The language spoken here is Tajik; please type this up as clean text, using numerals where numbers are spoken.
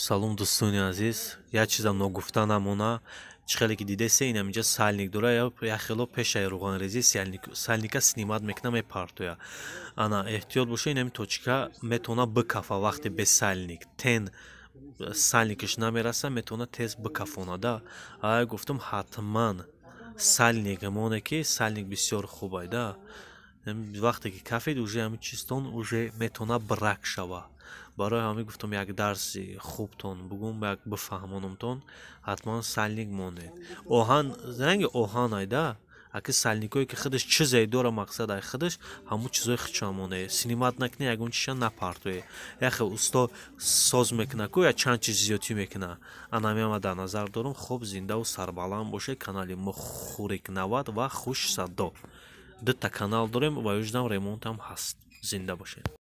Салом, дӯстони азиз. Як чизам ногуфта намона. Чӣ хеле ки дидесе, инам инҷа сальник дора. Як хело пешаи руғанрезӣ сальника снимать мекуна, мепартоя. Ана, эҳтиёт боша, инами точка метавона бикафа. Вақте без сальник тен сальникаш намераса, метавона тез бикафонада. Ай гуфтам, ҳатман сальник моне, ки сальник бисёр хубай да. Вақте ки кафед, уже ҳамин чизтон уже метавона брак шава. Барои ҳамин гуфтам, як дарси хубтон бугум, як бифаҳмонумтон: ҳатман сальник монед. Оҳан, ранги оҳан айда. Аки сальникое ки худаш чизе дора, мақсад ай худаш ҳамун чизои худшо моне, снимать накунӣ, ягон чиша напартое. Яхе усто соз мекуна ку, я чанд чиз зиёдтӣ мекуна. Анамиама дар назар дорум. Хуб, зиндаву сарбаланд бошед. Канали мо Хурик 90 ва Хушсадо, дута канал дорем ва юждам ремонтам ҳаст. Зинда бошед.